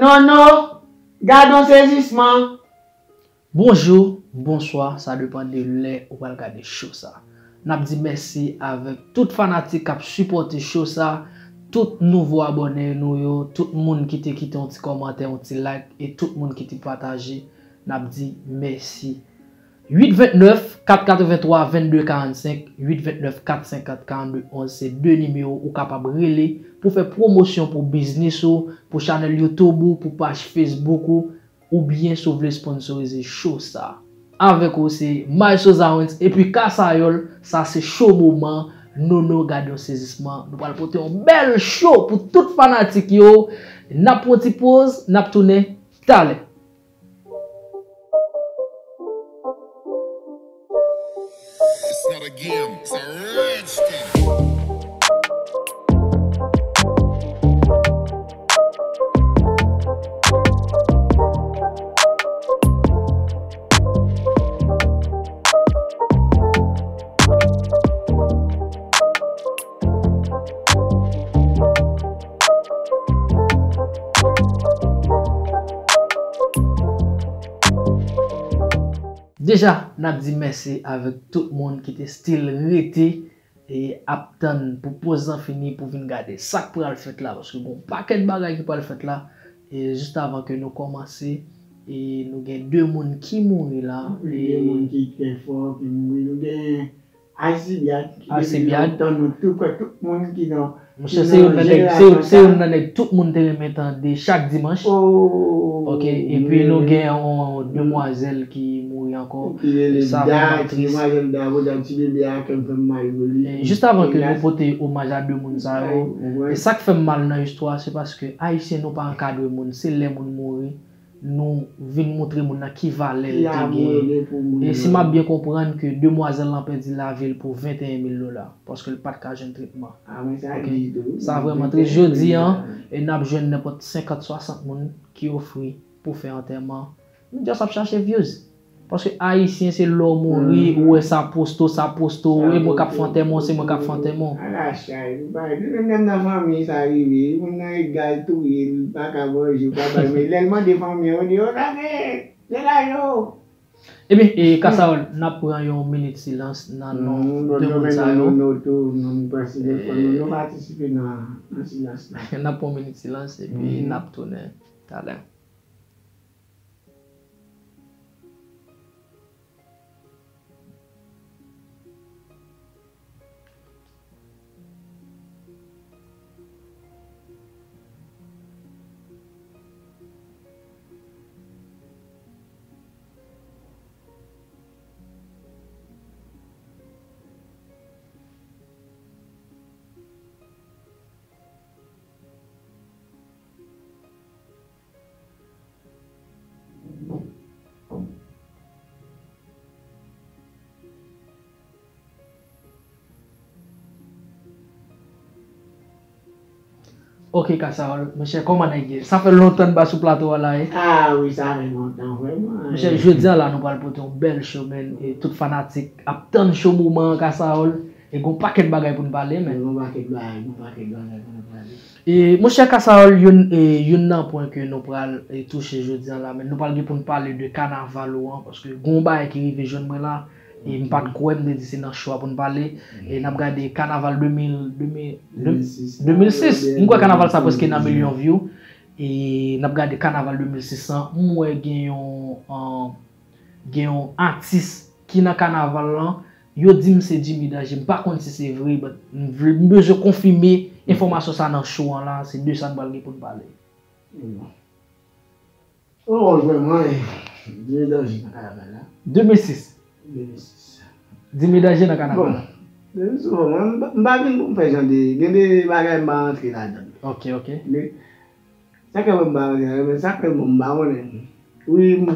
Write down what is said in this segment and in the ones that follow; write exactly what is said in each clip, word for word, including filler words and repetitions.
Nono, gad yon sezisman. Bonjou, bonswa, sa depann de lè ou pral gade show sa. N ap di mèsi avèk tout fanatik k ap sipòte show sa, tout nouvo abòne nou yo, tout moun ki te kite yon ti kòmantè, yon ti like, e tout moun ki te pataje, n ap di mèsi. Uit vennèf, kat katrevenntwa, vennde karannsenk, uit vennèf, kat senkant, karannde onz, se de nimewo ou kapab rele pou fè pwomosyon pou biznis ou, pou chanèl YouTube ou, pou paj Facebook ou, oubyen si w vle sponsorize show sa. Avèk ou se Maestro Zawens epi Kasayòl, sa se show moman, Nono gad yon sezisman. Nou pral pote yon bèl show pou tout fanatik yo. N ap pran ti poz, n ap tounen talè. It's not a game, it's a rich thing. Deja, n ap di mèsi avèk tout moun ki te still rete e ap tann pou poz lan fini pou vin gade sa k pral fèt la, paske gon pakèt bagay ki pral fèt la. E jis avan ke nou kòmanse, e nou gen de moun ki mouri la. Wi, e de moun ki trè fò, ki mouri. Nou gen Alcibiade, ki depi lontan nou tou kwè tout moun ki nan, ki nan jenerasyon sa. Monchè, se youn nan nèg, se youn nan nèg tout moun te renmen tande chak dimanch. Ok, epi nou gen yon demwazèl ki mouri ankò. Ki rele Da, ti demwazèl Da, bon, ti bebe a, kè m fè m mal pou li. E jis avan ke nou pote omaj a de moun sa yo, e sa k fè m mal nan istwa, se paske Ayisyen nou pa ankadre moun, se lè moun mouri, nou vin montre moun nan ki valè l te genyen. E si m ap byen konprann ke demwazèl lan pèdi lavi l pou venteyen mil dola, paske l pa t ka jwenn tretman. Sa vrèman tris. Jodi a, e n ap jwenn nenpòt senkant, swasant moun ki ofri pou fè antèman. Nou just ap chache views. Paske Ayisyen se lè w mouri, ou wè sa poste w, sa poste w, e mwen k ap fè antèman w, se mwen k ap fè antèman w. Ala chay, nou pa, nou menm nan fanmi sa rive, moun nan egal touye l, li pa ka manje, ou pa ba l, men lè l mande fanmi an, yo di, "Yo, sa gen, degaje w." Ebyen, e, Kasawòl, n ap pran yon minit silans nan non de moun sa yo. N ap pran yon minit silans, epi n ap tounen talè. Ok, Kasawòl, monchè, kòman nèg ye? Sa fè lontan n pa sou plato a la, e? Ah wi, sa fè lontan, vrèman. Monchè, jodi a la, nou pral pote yon bèl show, man, e tout fanatik ap tann show moman an, Kasawòl. E gon pakèt bagay pou n pale, men. Gon pakèt bagay, gon pakèt bagay pou n pale. E, monchè Kasawòl, youn, e, youn nan pwen ke nou pral, e, touche jodi a la, men nou pral gen pou n pale de kanaval ou an, paske gon bagay ki rive jwenn mwen la, e m pa t kwè, m te di se nan show a pou n pale. E n ap gade kanaval de mil, de mil, de mil sis. M kwè kanaval sa prèske nan milyon view. E n ap gade kanaval de mil sis lan, m wè gen yon, an, gen yon atis ki nan kanaval lan, yo di m se Jimmy Danger, m pa konn si se vre, but m vle, m bezwen konfime enfòmasyon sa nan show an la, se de sa n pral gen pou n pale. Oh, vrèman, e, Jimmy Danger nan kanaval la. De mil sis. De mil sis. Jimmy Danger nan kanaval la. Bon, de mil sis, bon, mwen, m pa, m pa vin pou m fè jan de, gen de bagay m pa rantre ladan. Ok, ok. Men, Sa k ap ba m, sa k ap ba m, m pa konnen. Wi, m,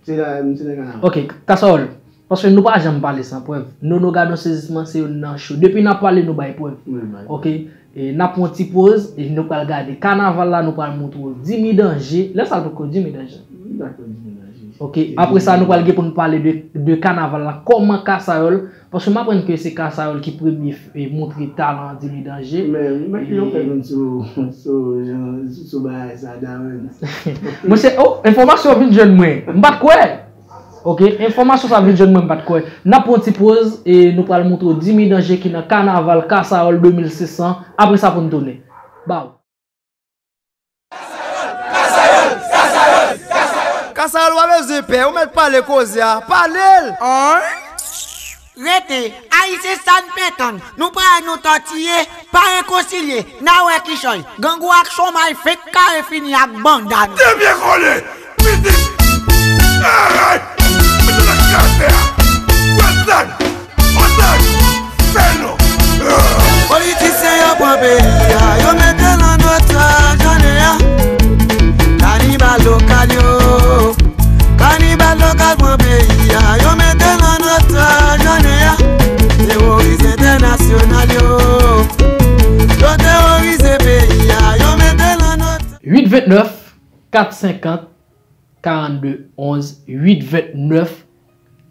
se la, m se nan kanaval. Ok, Kasawòl, paske nou pa janm pale san prèv. Nono Gadon Sezisman se youn nan show. Depi n ap pale, nou bay prèv. Wi, bay prèv. Ok, e n ap pran ti poz, e nou pral gade kanaval la, nou pral montre w Jimmy Danger. Lè sa l poko Jimmy Danger. M dakò Jimmy Danger. Ok, apre sa, nou pral gen pou nou pale de, de kanaval la. Kòman Kasayòl, paske m aprann ke se Kasayòl ki premye f- e, montre talan Jimmy Danger. Men, mwen ki yon fè moun sou, sou, jan, sou, sou bagay sa, Darren. Monchè, oh, enfòmasyon vin jwenn mwen. M pa t kwè. Ok, enfòmasyon sa vin jwenn mwen, m pa t kwè. N ap pran ti poz e nou pral montre w Jimmy Danger ki nan kanaval Kasayòl de mil sis san. Apre sa, pou n tounen. Baw. Kasayòl pa bezwen pè, ou mèt pale koze a, pale l! Rete, Ayisyen sa n pè tann, nou pare nou tòtiye, pa rekonsilye, n a wè kichòy, grangou ak chomay fenk kare fini ak banda nou. Debyen kole, pitit, arèt, pitit ak kafè a, wè sèk, wè sèk, fè non. Politisyen yo pran peyi a, yo mete l an otaj jounen an. Kanibal lokal yo, kanibal lokal pran peyi a, yo mete l an otaj jounen an. Teworize entènasyonal yo, yo teworize peyi a, yo mete l an otaj. Uit vennèf, kat senkant, karannde onz, uit vennèf,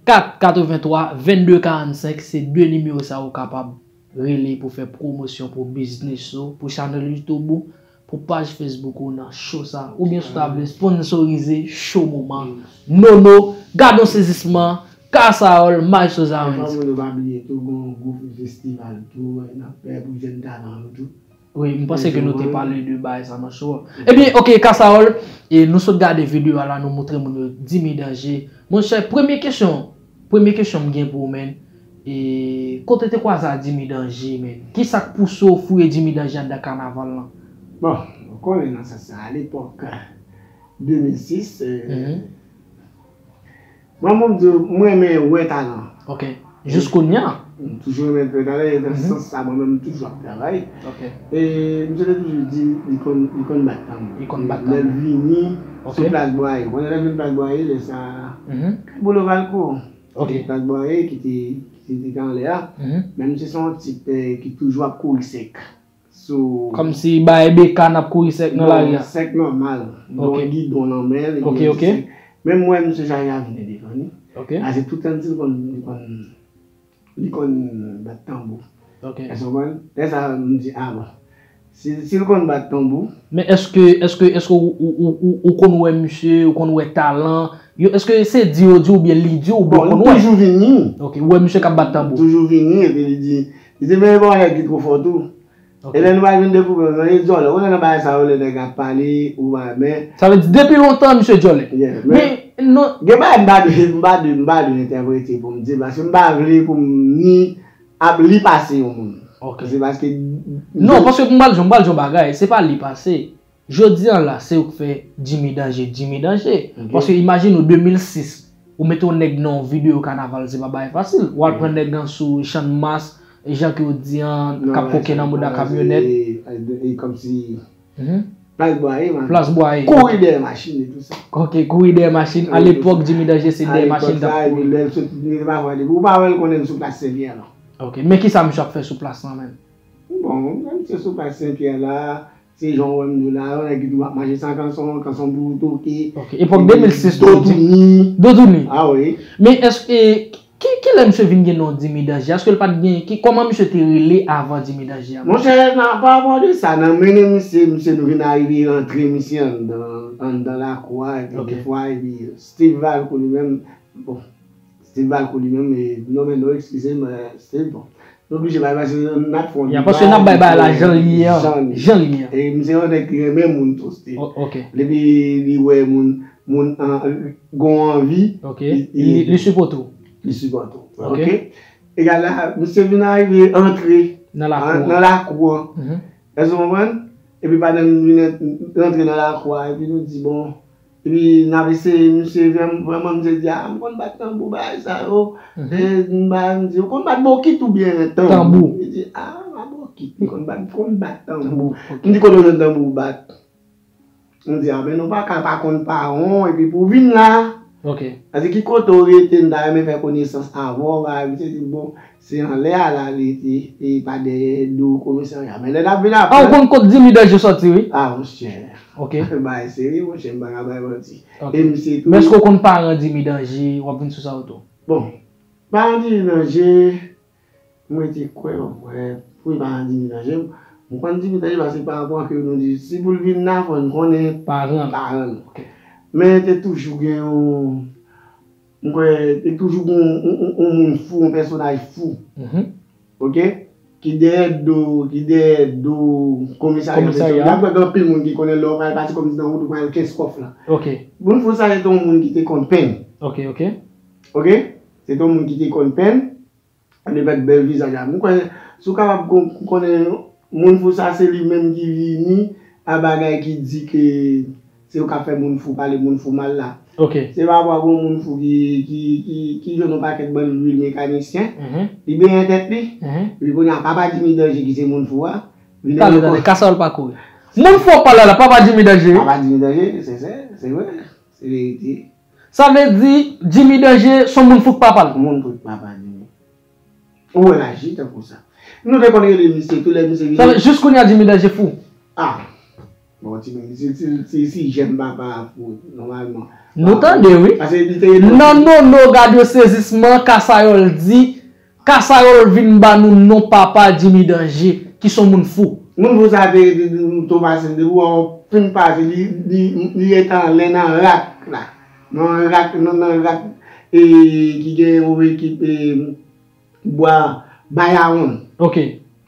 kat katrevenntwa, vennde karannsenk, se de nimewo sa ou kapab rele pou fè pwomosyon pou biznis ou, pou chanèl YouTube ou, pou paj Facebook ou nan show sa, oubyen si w ta vle sponsorize show moman. Nono, gad yon sezisman, Kasayòl, Maestro Zarens. Fò moun yo pa bliye tou, gon gwo festival tou, n ap fè pou jèn talan yo tou. Wi, m panse ke nou te pale de bagay sa nan show an. Ebyen, ok, Kasayòl, e nou sot gade videyo a la, nou moutre moun yo Jimmy Danger. Monchè, premye kesyon, premye kesyon m gen pou ou, menn, e kote te kwaze a Jimmy Danger, menn? Kisa k pouse w fouye Jimmy Danger anndan kanaval lan? Bon, ou konnen nan sans sa, alepòk, de mil sis, e, Mwen, mwen, m di w, m renmen wè talan. Ok. Jis kounye a? M toujou renmen wè talan, e nan sans sa, mwen menm, m toujou ap travay. Ok. E misye te toujou di, li konn, li konn bat tanbou. Li konn bat tanbou. Lè l vini, sou plas Bwaye. Ou konnen lè l vin plas Bwaye, lè sa, Kay Boulo Valco. Ok. Plas Bwaye, ki te, ki te anlè a. Men misye se yon tip, eh, ki toujou ap kouri sèk. Sou. Kòmsi bay beka n ap kouri sèk nan lari a. Sèk nòmal. Bon gidon nan men l epi l di sèk. Men m wè misye Jaya vin devan li. Paske tout tan li konn li konn li konn bat tanbou. Èske w konprann? Lè sa a m di a bon. Si si l konn bat tanbou. Men èske èske èske ou ou ou ou konn wè misye, ou konn wè talan yo, èske se di yo di w oubyen li di w oubyen ou konn wè? Bon, li toujou vini. Ok, ou wè misye k ap bat tanbou. Li toujou vini epi li di Li di men bon nèg ki twò fò tou. E lè nou pral vin dekouvri nou nan e djòlè. Ou konnen nan bagay sa yo lè nèg ap pale ou pa men. Sa vle di depi lontan misye djòlè. Yeah, men gen bagay m pa dwe m pa dwe m pa dwe entèprete pou m di l paske m pa vle pou m ni ap li pase yon moun. Ok. Se paske. Non, paske m pral di w m pral di w yon bagay, se pa li pase. Jodi a la, se ou k fè Jimmy Danje Jimmy Danje. Paske imajine w de mil sis, ou mete yon nèg nan yon videyo kanaval, se pa bagay fasil. W al pran nèg lan sou Channmas, jan ke w di an, k ap koke nan mouda kamyonèt. E kòmsi Plas Bwaye, man. Plas Bwaye. Kouri dèyè machin e tou sa. Ok, kouri dèyè machin. Alepòk, Jimmy Danje se dèyè machin l t ap kouri. Lè l soti, li te pa pale. Ou pa wè l konnen l sou plas Senpyè la. Ok, men kisa misye ap fè sou plas lan menm? Bon, menm se sou plas Senpyè la. Se jan w wè m di w la, yon nèg ki toujou ap mache san kanson, kanson pou toke. Ok, epòk de mil sis tou. Dotouni. Dotouni. A wi. Men èske, ki, kilè misye vin gen non Jimmy Danje? Èske l pa t gen, ki, kòman misye te rele avan Jimmy Danje a? Monchè, nan, pa rapò de sa, nan mennen misye, misye nou vin arive rantre misye anndan, anndan lakou a, epi defwa, epi Steve Valcourt li menm, bon, Steve Valcourt li menm, e, non men non, eskize m, e, Steve, bon. Nou oblije bay, paske n ap fè yon deba. Ya, paske n ap bay bagay la jan l ye an. Jan l ye an. E misye yon nèg ki renmen moun tou, Steve. O, ok. Depi li wè moun, moun an, gon anvi, ok, li, li, li, li sipòte w. Li sipòte w. Ok. Ok. Egal la, misye vin arive antre nan lakou an. Nan lakou an. Mhm. Èske w konprann? Epi pandan n vin rantre nan lakou a, epi nou di, bon, Epi n ap eseye, misye vrèman, vrèman, misye di, a, m konn bat tanbou, bagay sa yo. E m ba, m di, ou konn bat bokit oubyen tanbou? Tanbou. Li di, a, pa bokit, m konn bat, m konn bat tanbou. Tanbou, ok. M di, kote w jwenn tanbou w bat? M di, a, men nou pa ka pa konn pawon, epi pou w vin la, Ok. Paske ki kote w rete, m ta renmen fè konesans avè w, bagay, misye di, bon, se anlè a la l rete, e pa dèyè do komisarya. Men lè n ap vin aprann. Ah, ou konn kot Jimmy Danger sòti, wi? Ah, monchè. Ok. Bagay serye, monchè, m pa ka bay manti. Ok. E misye tou. Men èske w konn paran Jimmy Danger, w ap vin sou sa ou tou? Bon, paran Jimmy Danger, mwen te kwè, mwen, pou paran Jimmy Danger, m konn Jimmy Danger paske pa rapò ke nou di, si pou l vin la, fò n konnen Paran. Paran l. Ok. Men te toujou gen yon, mwen kwè, te toujou gen yon, yon, yon, yon moun fou, yon pèsonaj fou, Mhm. ok? Ki dèyè do, ki dèyè do komisarya. Komisarya. Petro. N ap wè gen anpil moun ki konnen lè w pral pase kòm si nan wout ou pral kenz kòf la. Ok. Moun fou sa se te yon moun ki te konn penn. Ok, ok. Ok? Se te yon moun ki te konn penn. Li met bèl vizaj la. Mwen kwè, si w kapab kon- konnen moun fou sa, se li menm ki vini a bagay ki di ke se yo k ap fè moun fou pale moun fou mal la. Ok. Se pa rapò ak yon moun fou ki, ki, ki, ki jwenn yon pakèt bann lwil mekanisyen. Mhm. Li benyen tèt li. Mhm. Epi kounye a, papa Jimmy Danger ki se moun fou a. Vin Tande, ankò. tande, Kasawòl pa kouri. Moun fou w ap pale la, papa Jimmy Danger. Papa Jimmy Danger, se, se, se vre. Se verite. Sa vle di, Jimmy Danger, se yon moun fou k papa l. Moun fou k papa Jimmy. Ou wè laji tankou sa. Nou te konn rele misye, tou lè misye vini. Sa vle, jis kounye a Jimmy Danger fou. Ah. Bon, ti moun, si, si, si, si jèn papa a fou, nòmalman. Nou tande, wi. Paske li te Nan nono gade yon sezisman, Kasayòl di, Kasayòl vin ba nou non papa Jimmy Danger, ki se yon moun fou. Moun fou sa te, te, te, tou pase, depi w fin pase, li, li, li rete anlè nan rak la. Nan rak, nan, nan rak, e, ki gen yon ekip, e, bwa Bayawonn. Ok.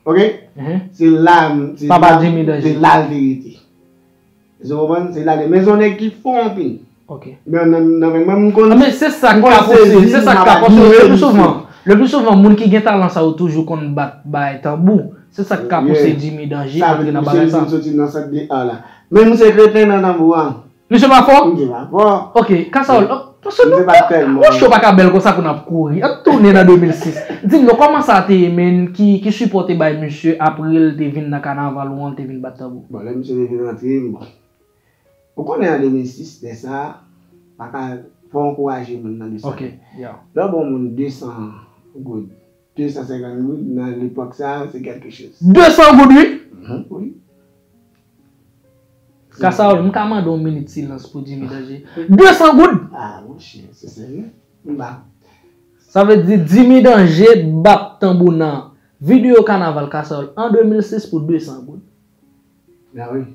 Ok? Mhm. Se la, se Papa la, Jimmy Danger. Se la l te rete. Ou konprann? Se la, men se yon nèg ki fò anpil. Ok. Men nan, nan, men mwen, m konn. Ah, men se sa k ka pouse, se sa k ka pouse. Le pli souvan, le pli souvan, moun ki gen talan sa yo toujou konn bat bay tanbou. Se sa k ka pouse Jimmy Danger antre nan bagay sa. Soti nan sant de a la. Men misye kreten nan tanbou an. Misye pa fò? Misye pa fò. Ok, Kasawòl, paske Misye nou, pa tèlman. Yon show pa ka bèl konsa pou n ap kouri. Ann tounen nan de mil sis. Di m non, kòman sa te ye, men ki, ki sipò te bay misye apre l te vin nan kanaval ou an, te vin bat tanbou? Bon, lè misye te vin rantre, bon. Ou konnen an de mil sis, lè sa, pa ka, fò ankouraje moun nan de sa. Ok, yeah. Lè w ba yon moun de san goud, de san senkant goud, nan lepòk sa, se kèlke choz. De san goud, wi. Mhm, wi. Kasawòl, m ka mande yon minit silans pou Jimmy Danger. De san goud! Ah, monchè, se serye? M ba. Sa vle di Jimmy Danger bat tanbou nan videyo kanaval Kasawòl an de mil sis pou de san goud. Ben wi.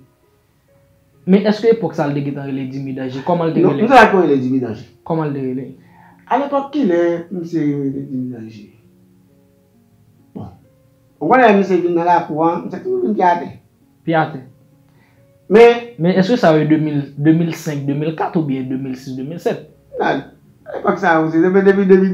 Men èske epòk sa l te gentan rele Jimmy Danger? Kòman l te Non, rele? m te pa konn rele Jimmy Danger. Kòman l te rele? A lepòk kilè misye rele Jimmy Danger? Bon. Ou konnen lè misye vin nan lakou an, misye toujou vin pye atè. Pye atè. Men Men èske sa yo de mil, de mil senk, de mil kat oubyen de mil sis, de mil sèt? Nan epòk sa yo, se depi, depi, depi,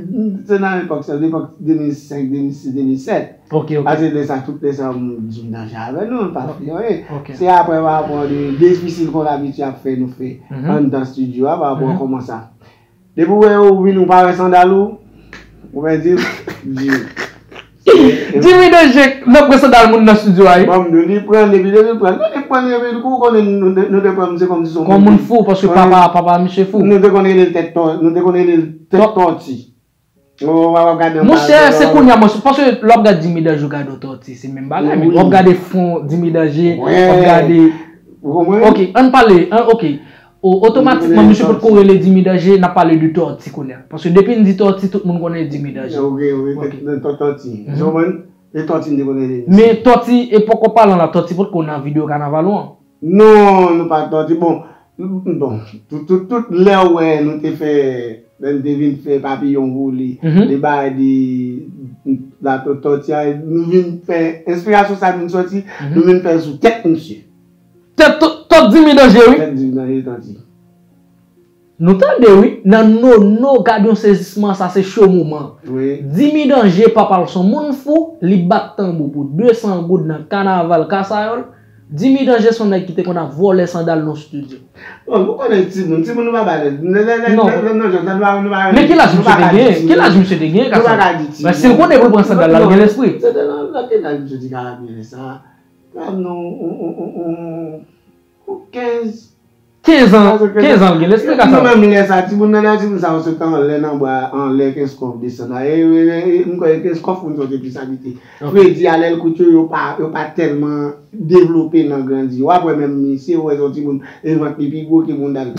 se nan epòk sa, epòk de mil senk, de mil sis, de mil sèt. Ok, ok. Paske lè sa, tout lè sa, m di m nan jan avè nou, nou pa fè anyen. Ok. Se apre, pa rapò de defisil ke w abitye ap fè, nou fè Mhm. anndan estidyo a, pa rapò Mhm. kòman sa. Depi w wè ou vin, ou pa wè sandal ou, ou pèdi, di. Jimmy Danger, nan pran sandal moun nan estidyo a, wi. Bon, nou li pran, depi, depi l pran, nou li pran, depi l kou konnen nou, nou, nou te pran misye kòm si se yon Kòm moun fou, paske papa, papa misye fou. Nou te konnen li tèt tò-, nou te konnen li tèt tòti. Ou w ap gade yon Monchè, bagay, se kounye a, mwen, paske lè w ap gade Jimmy Danger, w gade yon tòti, se menm bagay, men Wi. W ap gade fon Jimmy Danger, w ap Wè. Gade. Ou konprann? Ok, ann pale, an, ok. O, otomatikman, Wi, misye pot ko rele Jimmy Danger, n ap pale de tòti kounye a. Paske depi n di tòti, tout moun konnen Jimmy Danger. Ok, ok, Ok. nan tò-, tòti. Mhm. Ou konprann? E tòti n te konnen li. Men tòti, epòk w ap pale an la, tòti pot ko nan videyo kanaval ou an. Non, nou pa tòti. Bon, bon, tout, tout, tout lè w wè nou te fè, lè n te vin fè papiyon vole, Mhm. de bagay de la tò-, tòti a, nou vin fè, enspirasyon sa vin sòti, Mhm. nou vin fè l sou tèt misye. Tèt tò-, tòt Jimmy Danger, wi. Tèt Jimmy Danger tòti. Nou tande, wi, nan nono, gad yon sezisman, sa se cho moman. Wi. Jimmy Danger, papa l se yon moun fou, li bat tanbou pou de san goud nan kanaval Kasayòl. Jimmy Danger se yon nèg ki te konn ap vòlè sandal nan estidyo. Bon, nou konnen timoun, timoun nou pa ba lè. Nan, nan, nan, Non. nan, nan, nan, nou pa, nou pa, Men ki laj nou misye pa te ka genyen? di Ki laj timoun. Misye te genyen, Nou pa Kasayòl? ka di timoun. Men si l konnen pou l pran sandal la, l gen lespri. Se te nan, nan ki laj misye te ka raple sa? Nan, non, on, on, on, on, on kenz, Kenz an, kenz an l gen, lespli Kasa. Nou menm lè sa, timoun nan, timoun sa yo sot anlè nan bwa, anlè Kenskòf desann la. E, e, e, e, m kwè Kenskòf moun sot epi sa kite. Fredi a lè l kout yo, yo pa, yo pa tèlman devlope nan grandi. W ap wè menm misye, ou wè se yon timoun, e vant li pi gwo ke bounda l.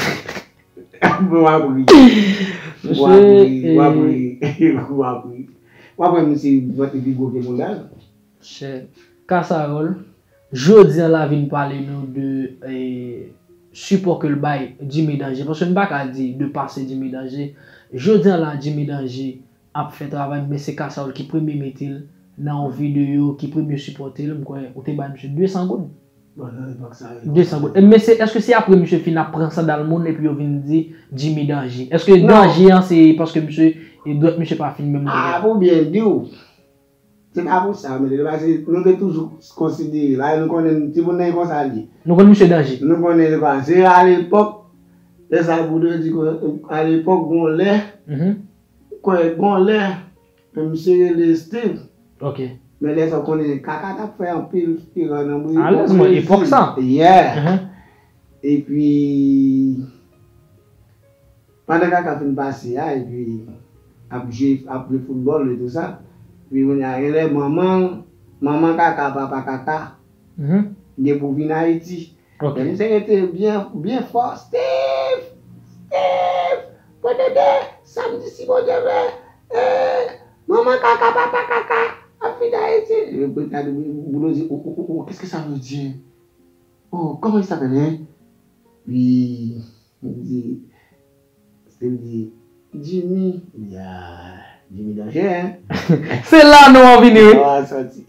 W ap ri. W ap ri, w ap ri, w ap ri. W ap wè misye vant li pi gwo ke bounda l. Chè. Kasayòl, jodi a la vin pale nou de eh, sipò ke l bay Jimmy Danger. Paske m pa ka di de pase Jimmy Danger. Jodi a la Jimmy Danger ap fè travay, men se Kasayòl ki premye mete l nan yon videyo, ki premye sipòte l. M kwè ou te bay misye de san goud. Bon, nan epòk sa yo. De san goud. E, men se, èske se apre misye fin ap pran sandal moun epi yo vin di Jimmy Danger? Èske Danger an se paske misye e dwèt misye pa fin menm nan men? Ah, pou byen di w. Se pa pou sa, men se paske nou te toujou konsidere, paske nou konnen timoun nan e konsa l ye. Nou konn misye Danger. Nou konnen li konsa. Se alepòk, lè sa pou te di ke alepòk gon lè, kwè gon lè, men misye rele Steve. Ok. Men lè sa w konnen Kaka t ap fè anpil figè nan bri. Alèz mwen, epòk sa. Yeah. Epi, pandan Kaka fin pase a, epi ap jwe, ap jwe foutbòl e tou sa. Epi kounye a, genlè manman, manman Kaka, papa Kaka, gen pou vin Ayiti. Ok. Men misye rete byen, byen fò. Steve! Steve! Pwodede! Samdi si Bondye vle, eh, manman Kaka, papa Kaka ap vin Ayiti. Yo pete a bouloze, oh, oh, oh, oh, qu'est-ce que ça veut dire? Oh, comment il s'appelle, hein? Wi, li di, se li di, Jimmy, li di, ah, Jimmy Danger, hein? Se la non an vini, wi. Ah, sòti.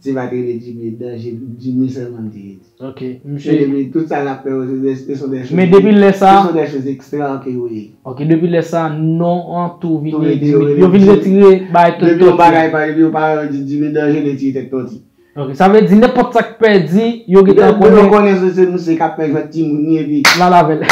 Ti pa te rele Jimmy Danger, Jimmy sèlman te rele. Ok, misye. Epi tout sa l ap fè yo, se des, ce sont des choses. Men depi lè sa, ce sont des choses extra ke yo ye. Ok, depi lè sa, non an tou vin Jimmy. Yo vin retire bagay tout. Depi yon bagay pa, depi yon paran di Jimmy Danger, li retire tèt tòti. Ok, sa vle di nenpòt sa k pèdi, yo gentan konnen. Yo konnen se, se misye k ap fè jwèt timoun li epi l al avè l.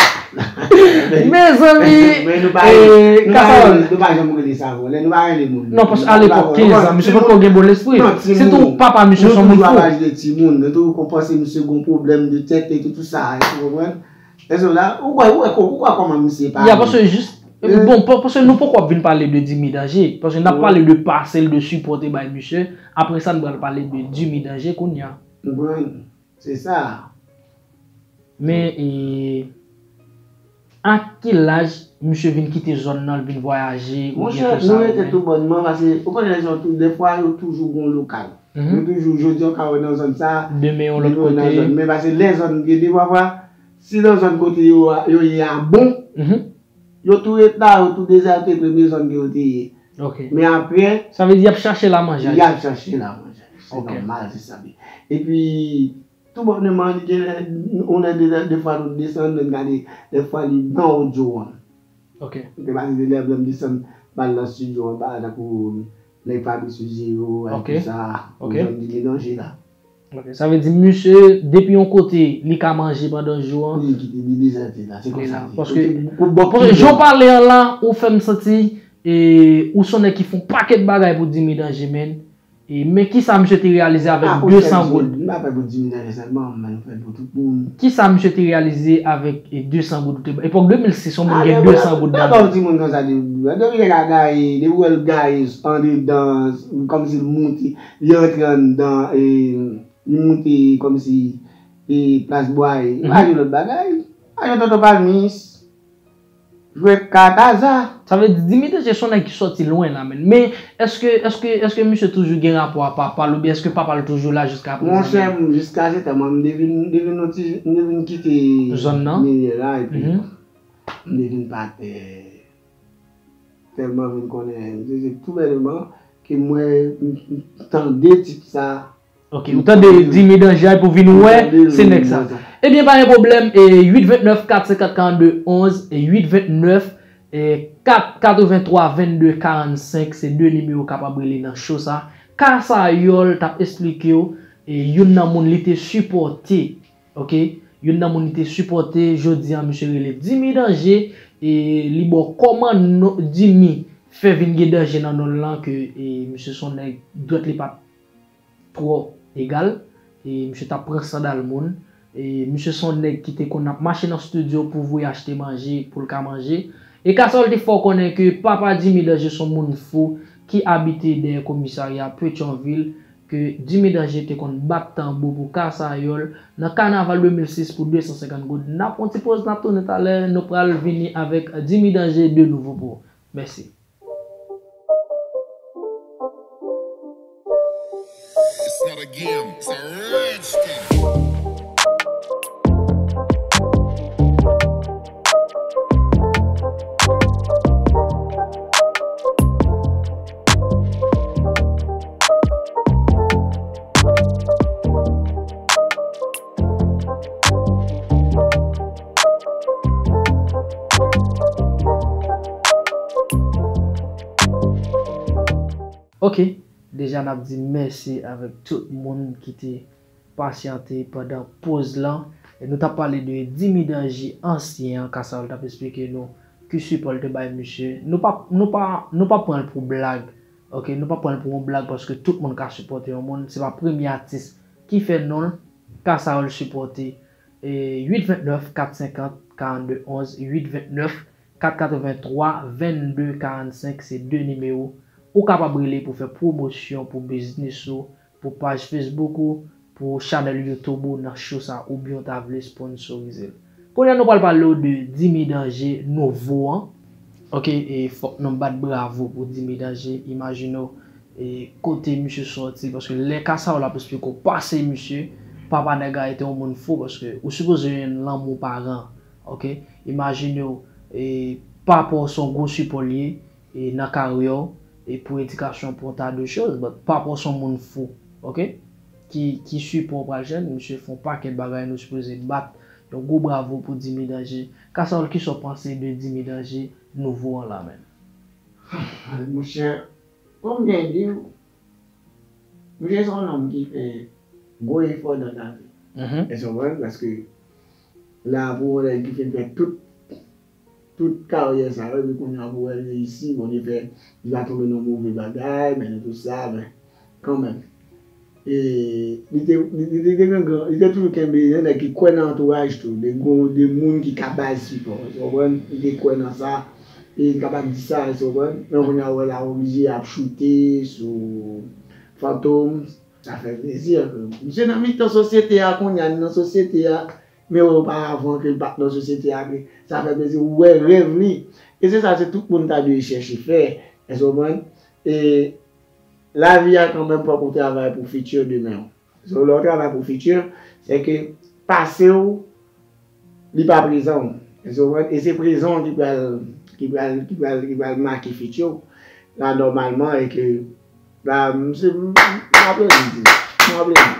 Mezanmi, men nou pa, eh, nou pa, Kasayòl, nou pa janm rele sa vòlè, nou pa rele moun. Non, paske alepòk kenz an, misye potko gen bon lespri. Sitou papa misye se yon moun fou. Nou toujou ap aji de timoun, nou toujou konn panse misye gon pwoblèm de tèt e tout, tout sa, ou konprann? Èske w la, ou kwè, ou kwè, ou kwè kòman misye pale? Ya, paske jis, bon, pa-, paske nou poko ap vin pale de Jimmy Danger, paske n ap pale de pase l, de sipò te bay misye, apre sa n pral pale de Jimmy Danger kounye a. Ou konprann? Se sa. Men, e, a ki laj misye vin kite zòn nan, l vin vwayaje, oubyen konsa? Monchè, nou rete tou bònman, paske ou konnen lè zòn tou, dèfwa yo toujou gon lokal. Yo toujou, jodi a w ka wè nan zòn sa, demen yon lòt kote. Men paske lè zòn gen de pafwa, si nan zòn kote yo, yo ye a bon, yo tou ret la, yo tou dezète premye zòn ke yo te ye. Ok. Men apre, sa vle di y ap chache la manje. Y ap chache la manje. Se nòmal, se sa. Epi, tou bònman, li gen lè, yon lè de, de fwa nou desann, nou gade, dèfwa li nan odyo an. Ok. Te pase de lè m desann m al nan estidyo anba, tankou nèg Fabrice Jero, ak tout sa, ou jwenn li melanje la. Ok. Sa vle di, misye, depi yon kote, li ka manje pandan jou an. Li kite, li dezète la, se konsa li ye. Paske, paske jan w pale an la, ou fè m santi, e, ou se yon nèg ki fè yon pakèt bagay pou Jimmy Danger, men, E, men kisa misye te reyalize avèk de san goud? M pa fè pou Jimmy Danger sèlman, men m fè pou tout moun. Kisa misye te reyalize avèk, e, de san goud ou te ba? Epòk de mil sis, yon moun gen de san goud nan men l. Depi nèg a gaye, depi w wè l gaye andedan, kòmsi l moute, li antre anndan, e, li moute kòmsi, e, plas Bwaye. Pa gen lòt bagay. Pa gen tonton Palmis. Jwe kat aza. Sa vle di, Jimmy Danger se yon nèg ki sòti lwen la, menn. Men, èske, èske, èske misye toujou gen rapò a papa l, oubyen èske papa l toujou la jiska prezan? Monchè, m, jiskajetan, mwen, m te vin, m te vin yon ti, m te vin kite zòn nan, milye la, epi m te vin pa, eh, tèlman vin konnen, m te, se tou bèlman ke mwen, m, m tande tit sa, Ok, ou tande Jimmy Danger pou vin wè, se nèg sa. Ebyen, pa gen pwoblèm, e uit vennèf kat senkant karannde onz, e uit vennèf, e kat katrevenntwa vennde karannsenk, se de nimewo w kapab rele nan show sa. Kasayòl t ap esplike w, e youn nan moun li te sipòte, ok? Youn nan moun li te sipòte, jodi a misye rele Jimmy Danger, e li ba w kòman non Jimmy fè vin gen danje nan non l lan, ke, e, misye se yon nèg dwèt li pa t twò egal, e misye t ap pran sandal moun, E misye se yon nèg ki te konn ap mache nan estidyo pou voye achte manje pou l ka manje. E Kasawòl te fè w konnen ke papa Jimmy Danje se yon moun fou ki abite dèyè komisarya Petyonvil, ke Jimmy Danje te konn bat tanbou pou Kasawòl nan kanaval de mil sis pou de san senkant goud. N ap pran yon ti poz, n ap tounen talè, nou pral vini avèk Jimmy Danje de nouvo pou ou. Mèsi. It's not a game, it's a rich thing. Ok, deja n ap di mèsi avèk tout moun ki te pasyante pandan poz lan. E nou t ap pale de Jimmy Danje ansyen an, Kasawòl t ap esplike nou ki sipò l te bay misye. Nou pa, nou pa, nou pa pran l pou blag, ok? Nou pa pran l pou yon blag paske tout moun ka sipòte yon moun. Se pa premye atis ki fè non l, Kasawòl sipòte. E uit vennèf kat senkant karannde onz, uit vennèf kat katreventwa vennde karannsenk, se de nimewo ou kapab rele pou fè pwomosyon pou biznis ou, pou paj Facebook ou, pou chanèl YouTube ou nan show sa, oubyen w ta vle sponsorize l. Kounye a nou pral pale w de Jimmy Danje nouvo an. Ok, e fòk nou bat bravo pou Jimmy Danje. Imajine w, e kote misye sòti, paske lè Kasawòl ap esplike w pase misye, papa nèg la te yon moun fou, paske ou sipoze jwenn lanmou paran. Ok, imajine w, e papa w se yon gwo sipò l ye, e nan karyè w, e pou edikasyon, pou yon ta de choz, but papa w se yon moun fou, ok? Ki, ki sipò w pral jwenn, misye fè yon pakèt bagay, nou sipoze bat yon gwo bravo pou Jimmy Danje. Kasawòl, kisa w panse de Jimmy Danje nouvo an la, menn? Monchè, kòm m te di w, misye se yon nonm ki fè gwo efò nan lavi. Mhm. Èske w konprann? Paske la, pou yon nèg ki fin fè tout, tout karyè sa yo, epi kounye a pou wè l reyisi, Bondye fè li pa tonbe nan move bagay, men nan tout sa, men kanmenm. E li te, li, li, li te gen gran, li te toujou kenbe yon nèg ki kwè nan antouraj tou, de gwo, de moun ki ka bay sipò, èske w konprann? Li te kwè nan sa, e li kapab di sa, èske w konprann? Men kounye a, w wè la, oblije ap choute sou Fantom, sa fè plezi. Misye nan mitan sosyete a kounye a, li nan sosyete a, men oparavan ke l pa t nan sosyete a, ke sa fè plezi, ou wè rèv li. E se sa, se tout moun ta dwe chèche fè, èske w konprann? E lavi a kanmenm, fòk ou travay pou fiti demen w. So, lè w travay pou fiti, se ke pase w, li pa prezan w. Èske w konprann? E se prezan w ki pral, ki pral, ki pral, ki pral make fiti w. La, nòmalman, e ke, la, m se, m, m aplodi, m aplodi.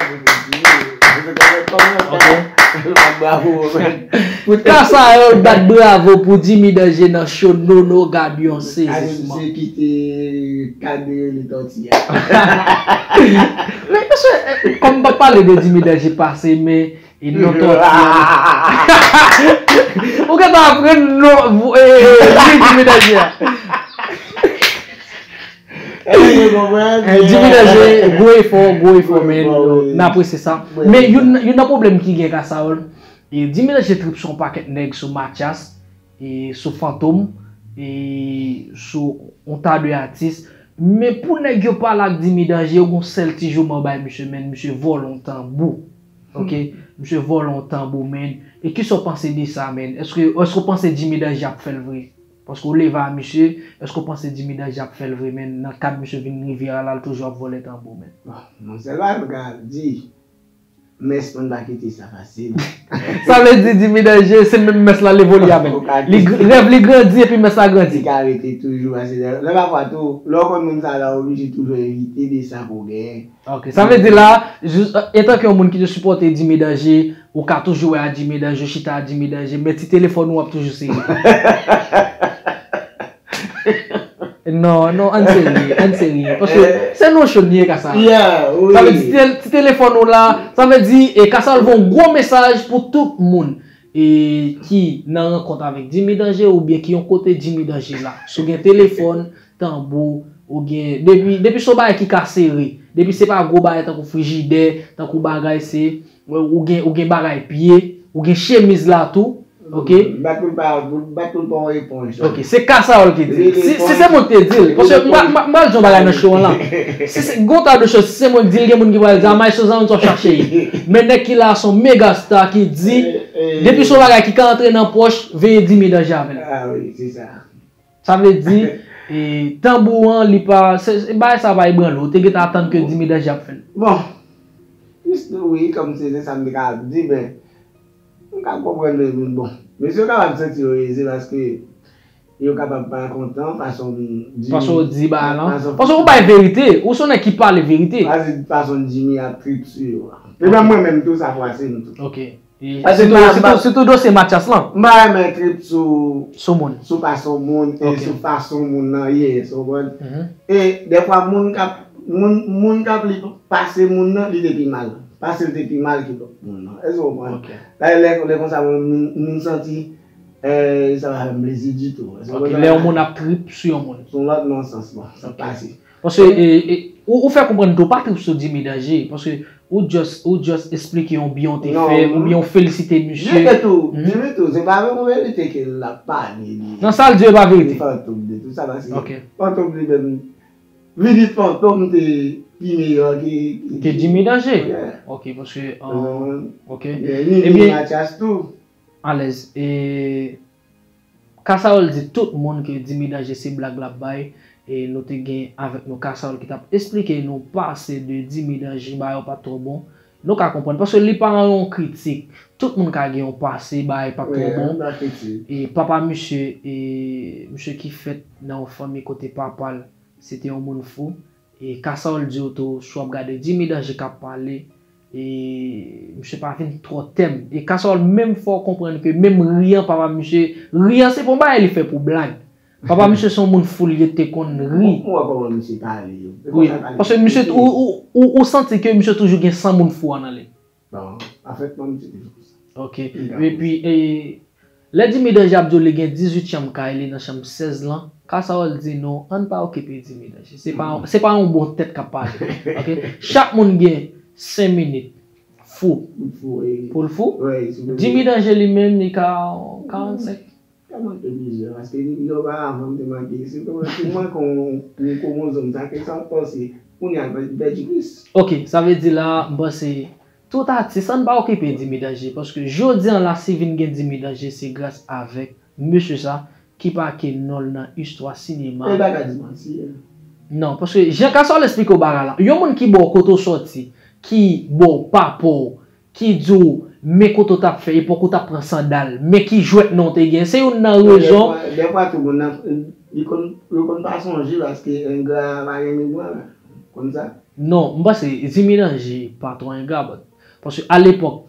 Ok. Bravo, man. Pou ta sa yo, bat bravo pou Jimmy Danje nan show Nono, gad yon sezisman. Misye kite kad de rele tòti a. Men, mesye, kòm m pa pale de Jimmy Danje pase, men e non tòti a. Ou gentan aprann non, e, e, e, Jimmy Danje a. Èske w konprann? Eh, Jimmy Danje, gwo efò, gwo efò, men n apresye sa. Men youn, youn nan pwoblèm ki gen Kasawòl, e, Jimmy Danje trip sou yon pakèt nèg, sou Mathias, e, sou Fantom, e, sou yon ta de atis. Men pou nèg yo pale ak Jimmy Danje, yo gon sèl ti jouman bay misye, men misye vòlè yon tanbou. Ok? Misye vòlè yon tanbou, men. E kisa w panse de sa, men? Èske, èske w panse Jimmy Danje ap fè l vre? Paske w leve a misye, èske w panse Jimmy Danje ap fè l vre, men? Nan kad misye vin rivyè a la, l toujou ap vòlè tanbou, men. Bon, yon sèl bagay m ka di, mès moun pa kite sa fasil. Sa vle di Jimmy Danje, se menm mès la l evolye avèk. Li gr-, rèv li grandi epi mès la grandi. Li ka rete toujou, paske lè, lè pafwa tou, lè w konn moun sa la, w oblije toujou evite de sa pou w genyen. Ok, sa vle di la, jis, antanke yon moun ki te sipòte Jimmy Danje, ou ka toujou wè a Jimmy Danje, ou chita a Jimmy Danje, men ti telefòn ou ap toujou serye. Non, non, ann serye, ann serye. Paske se non cho n ye ka sa. Sa vle di ti tel-, ti telefòn ou la, sa vle di, e ka sa l voye yon gwo mesaj pou tout moun, e ki nan rankont avèk Jimmy Danje oubyen ki yon kote Jimmy Danje la. Si w gen telefòn, tanbou, ou gen, depi, depi se yon bagay ki ka sere, depi se pa gwo bagay tankou frijidè, tankou bagay se, Ou gen, ou gen bagay pye, ou gen chemiz la tou. Ok. Bat pou l pa, bat pou l pa yon eponj. Ok, se Kasawòl ki di l. Si, si se mwen ki te di l, paske m pa, m pa, m pa di yon bagay nan show an la. Si se, gon ta de choz, si se mwen ki di l, gen moun ki pral di, "Ah, Maestro Zanmi, w ap chache." Men nèg ki la, se yon mega star ki di, depi se yon bagay ki ka antre nan pòch, veye Dimi Danje avè l. Ah wi, se sa. Sa vle di, e, tanbou an, li pa, se, se, bagay sa pa ebranle, ou te gentan atann ke Dimi Danje ap fè l. Bon, jis wi, kòm se, se sa m te ka ap di, men, m ka konprann li, men bon. Mesye yo kapab santi yo eze paske yo kapab pa kontan fason m di. Fason w di bagay lan. Fason, paske ou bay verite, ou se yon nèg ki pale verite. Paske fason Jimmy ap trip sou yo a. Men menm mwen menm tou, sa fwase m tou. Ok. E, paske sitou, m pa, sitou, sitou dosye Mathias lan. M pa renmen trip sou, sou moun, sou fason moun, e sou fason moun nan ye, ou konprann? E dèfwa moun k ap, moun, moun k ap li pase moun nan, li te pi mal. Pase l te pi mal ke lòt moun nan. Èske w konprann? Dayè, lè, lè konsa, mwen, m, m santi, e, sa pa fè m plezi ditou. Èske w konprann? Lè yon moun ap trip sou yon moun. Se yon lòt non sans, bon, sa pase. Paske, e, e, ou, ou fè konprann tou, pa trip sou Jimmy Danje, paske ou just, ou just esplike yon byen w te fè, oubyen w felisite misye. Jimmy tou, Jimmy tou, se pa menm verite ke l ap pale li. Non, sa l di yo pa verite. Li fantom de tou sa, paske fantom li menm, vini fantom te pi meyè ke, ke Jimmy Danje. Ok, paske, ok. Ebyen, Mathias tou. Alèz, e, Kasawòl di tout moun ke Dimi Danje se blag l ap bay, e nou te gen avèk nou Kasawòl ki t ap esplike nou pase de Dimi Danje, bagay yo pa t twò bon. Nou ka konprann, paske li pa yon kritik. Tout moun ka gen yon pase, bagay pa t twò bon. E papa misye, e misye ki fèt nan yon fanmi kote papa l se te yon moun fou. E Kasawòl di w tou, si w ap gade Jimmy Danje k ap pale, e misye pa vin twò tèm. E Kasawòl menm fè w konprann ke menm ri an, papa misye, ri an se pa yon bagay li fè pou blag. Papa misye se yon moun fou, li te konn ri. Mwen wè kòman misye pale yo. Wi, paske misye, ou, ou, ou, ou santi ke misye toujou gen san moun fou an nan li. Bon, afètman misye toujou konsa. Ok. Epi, e, lè Jimmy Danje ap di w li gen dizuit chanm kay li nan chanm sèz lan, Kasawòl di nou, ann pa okipe Jimmy Danje. Se pa, se pa yon bon tèt k ap pale. Ok? Chak moun gen senk minit. Fou. Pou l fou? Jimmy Danje li menm, li ka karannsenk. Sa manke plizyè, paske depi oparavan m te manke, si w te manke yon, yon kwomozòm, sa ke sa w panse, kounye a l pèdi plis. Ok, sa vle di la, m panse tout atis, ann pa okipe Dimi Danje, paske jodi an la, si vin gen Dimi Danje, se gras avèk mesye sa ki make non l nan istwa sinema. E bagay di manti, non, paske jan Kasawòl esplike w bagay la, yon moun ki ba w kote w sòti, ki ba w pa pa w, ki di w, men kote w t ap fè, epòk ou t ap pran sandal, men ki jwèt non w te gen. Se youn nan rezon. Dèfwa, dèfwa tou, moun nan, li konn, yo konn pa sonje paske engra pa gen memwa, konn sa? Non, m panse Jimmy Danje pa twò engra, but, paske alepòk,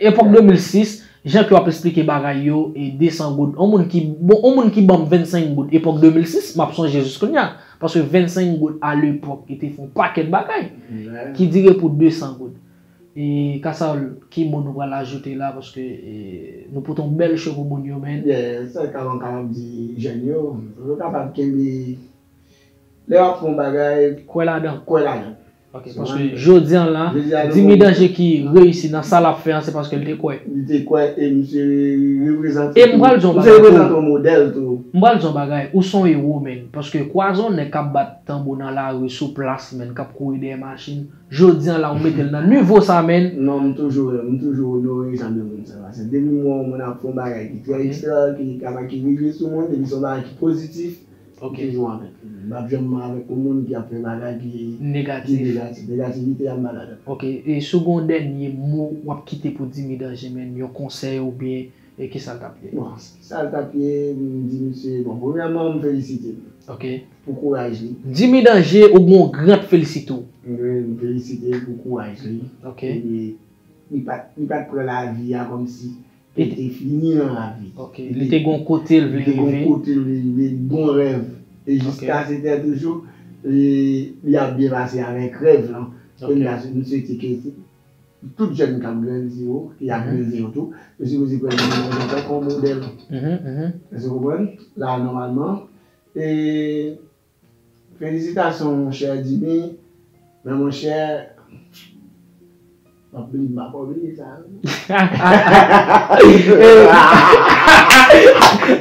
epòk de mil sis, jan ke w ap esplike bagay yo, e de san goud, yon moun ki, bon, yon moun ki ban m vennsenk goud, epòk de mil sis, m ap sonje jis kounye a. Paske vennsenk goud alepòk, li te fè yon pakèt bagay ki dire pou de san goud. E Kasawòl, ki mo nou pral ajoute la, paske, e, nou pote yon bèl show pou moun yo, men. Yeah, sa ka, m kapab di jèn yo, yo kapab kenbe, lè w ap fè yon bagay, kwè ladan. Kwè ladan. Ok, paske jodi an la, Dimi Danje ki reyisi nan sa l ap fè an, se paske l te kwè. Li te kwè e misye reprezante, e m pral di yon bagay pou ou. Misye reprezante yon modèl tou. M pral di yon bagay, ou se yon ewo, men. Paske kwaze yon nèg k ap bat tanbou nan lari, sou plas, men, k ap kouri dèyè machin, jodi an la, ou mete l nan nivo sa, men. Non, m toujou, m toujou onore jan de moun sa. Paske depi m wè yon moun ap fè yon bagay ki trè ekstra, ki kapab, ki rive sou moun, depi se yon bagay ki pozitif, m toujou avèk li. M p ap janm avèk yon moun ki ap fè bagay ki negatif. Negativite a, m pa ladan. Ok, e si w gen yon dènye mo w ap kite pou Dimi Danje, men, yon konsèy oubyen, e kisa l t ap ye? Bon, kisa l t ap ye, m di misye, bon, premyèman, m felisite l. Ok. Pou kouraj li. Dimi Danje, ou gen yon gran felisite w. Wi, m felisite l pou kouraj li. Ok. Epi, li pa t, li pa t pran lavi a kòmsi li te fini nan lavi. Ok. Li te gen yon kote l vle rive. Li te gen yon kote l vle rive, li te gen yon rèv. E jiska se tè toujou, li, li ap byen pase avèk rèv lan. Ok. Kounye a, m swete ke tout jèn k ap grandi yo, ki ap rive yo tou, yo sipoze pran Dimi Danje tankou yon modèl. Èske w konprann? La, nòmalman, e, felisitasyon, monchè Dimi, men monchè, Anpil, m ap obliye sa.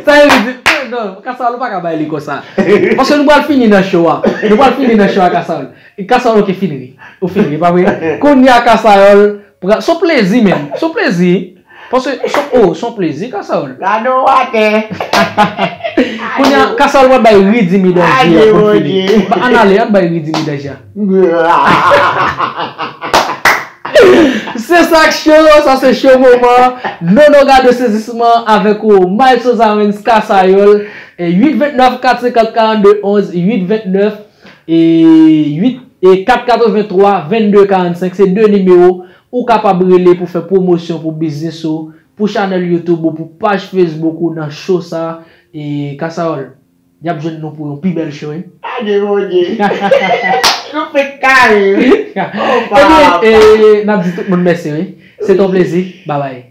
Sa vle di, non, Kasawòl ou pa ka bay li konsa. Paske nou pral fini nan show a. Nou pral fini nan show a, Kasawòl. Kasawòl, ok, fin ri. Ou fin ri, pa vre? Kounye a, Kasawòl, pran, se yon plezi, menm. Se yon plezi. Paske, se, oh, se yon plezi, Kasawòl. Gade w atè. Kounye a, Kasawòl pral bay ridimi danje a pou n fini. Ann ale, ann bay ridimi danje a. Se sa k cho, sa se cho moman. Nono Gado Sezisman avèk ou, Miles Ozarens Kasayòl. E uit vennèf kat senkant karannde onz, uit vennèf, e uit, e kat katrevenntwa, vennde karannsenk, se de nimewo ou kapab rele pou fè pwomosyon pou biznis ou, pou chanèl YouTube ou, pou paj Facebook ou nan cho sa. E Kasayòl, y ap jwenn nou pou yon pi bèl cho, wi. Adye Bondye. Nou fenk kare, wi. Oh, papa. Ebyen, e, n ap di tout moun mèsi, wi. Se t on plezi. Babay.